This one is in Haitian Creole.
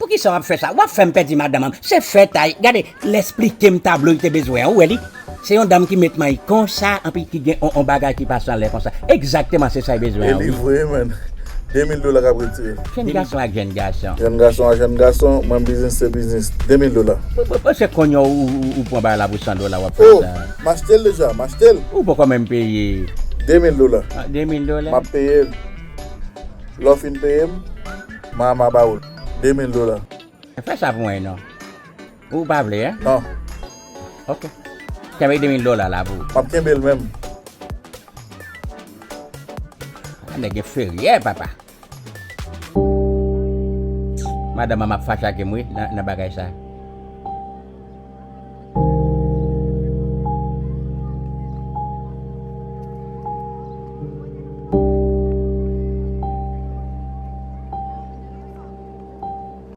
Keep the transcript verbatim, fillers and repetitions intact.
Kisa w ap fè sa? W ap fè m pèdi madanm an. Se fè tay. Gade, l esplike m tablo li te bezwen an. Ou wè li? Se yon dam ki met may konsa, anpi ki gen on, on bagay ki pase anlè konsa. Egzakteman se sa l bezwen an, wi. E li vre, man. De mil dola k ap retire. Jèn gason ak jèn gason. Jèn gason ak jèn gason, mwen biznis se biznis. De mil dola. Bon, bon, bon, se kounye a ou, ou, ou pran bagay la pou san dola, w ap fè sa. Oh, m achte l deja, m achte l. Ou poko menm peye. De mil dola. Ah, de mil dola? M ap peye l. Lè w fin peye m, m a, m a ba ou l. De mil dola. Fè sa pou mwen, non. Ou pa vle, en? Non. Ok. Kenbe de mil dola la pou ou. M ap kenbe l menm. Nèg gen feryè, papa. Madanm an ap fache ak m, wi, nan, nan bagay sa.